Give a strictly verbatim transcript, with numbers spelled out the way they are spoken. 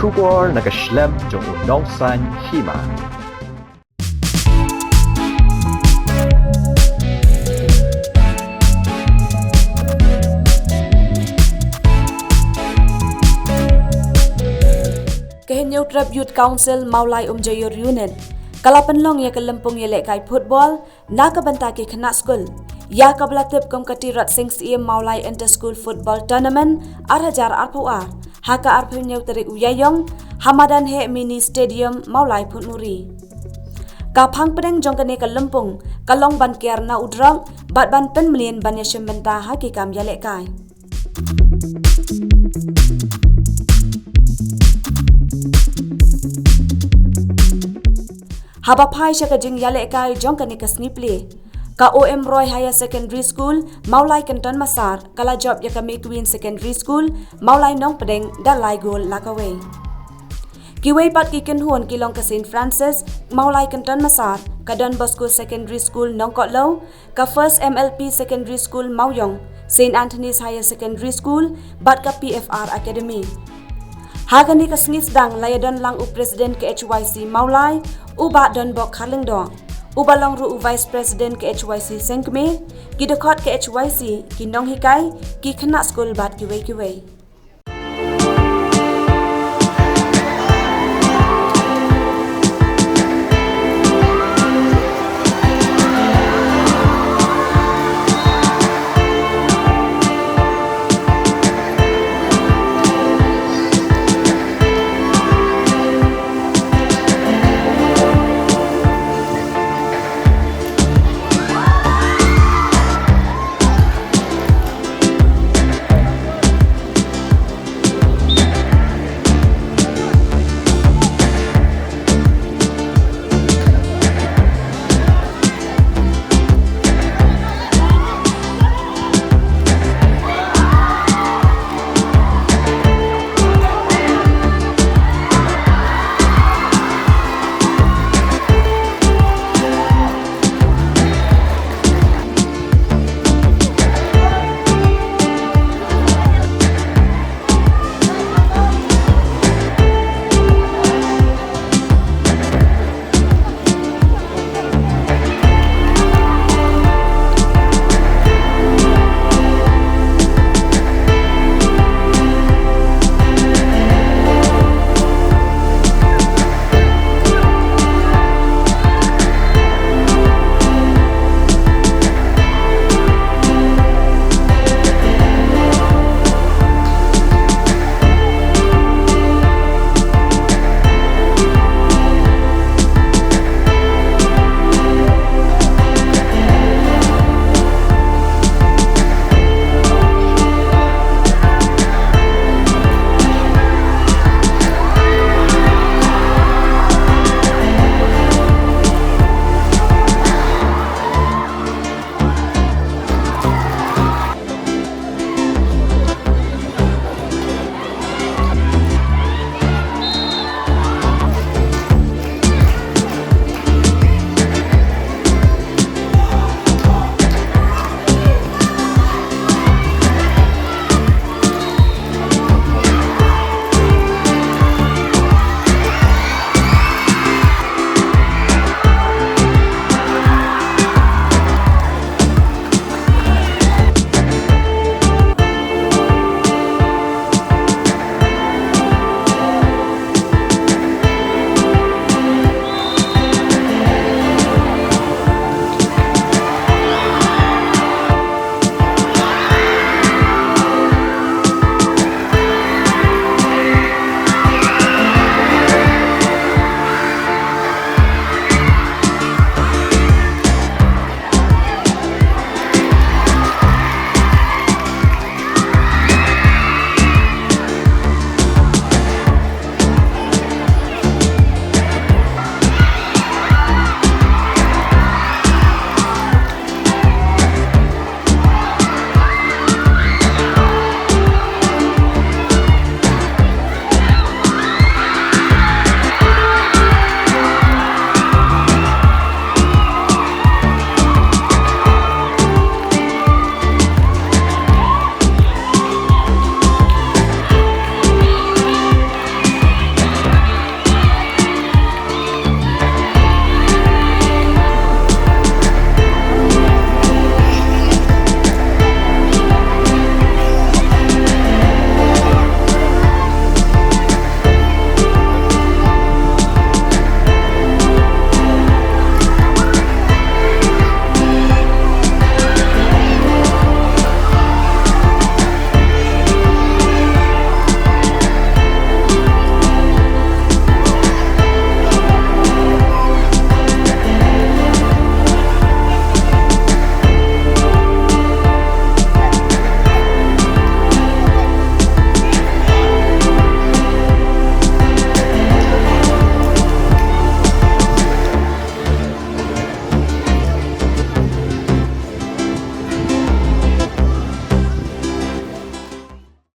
Khubor na ka shlem jong u nongsan hima. Ka Hynñiewtrep Youth Council Mawlai Umjaiur Unit ka la pynlong ïa ka lympung ïalehkai football na ka bynta ki khynnah skul, ïa kaba la tip kum ka Tirot Sing Syiem Mawlai Inter School Football Tournament ar hajar arphew ar, ha ka arphew hynñiew tarik u Ïaïong, ha madan heh Mini Stadium, Mawlai Photmuri. Ka phang pdeng jong kane ka lympung ka long ban kiar na u drok bad ban pynmlien ban ïashim bynta ha ki kam ïalehkai. Haba phai sha ka jingïalehkai jong kane ka sngi plie, ka O M Roy Higher Secondary School Mawlai Kynton Massar ka la jop ïa ka May Queen Secondary School Mawlai Nongpdeng da lai gol la kawei. Kiwei pat ki kynhun ki long ka Saint Francis Mawlai Kynton Massar, ka Don Bosco Secondary School Nongkohlew, ka First M L P Secondary School Mawiong, Saint Anthony's Higher Secondary School bad ka P F R Academy. Ha kane ka sngi sdang la ïadon lang u President ka H Y C Mawlai, u Bah Donbok Kharlyngdoh, uba long ruh u Vice President ka H Y C Sengkmie, ki dkhot ka H Y C, ki nonghikai, ki khynnah skul bad kiwei kiwei.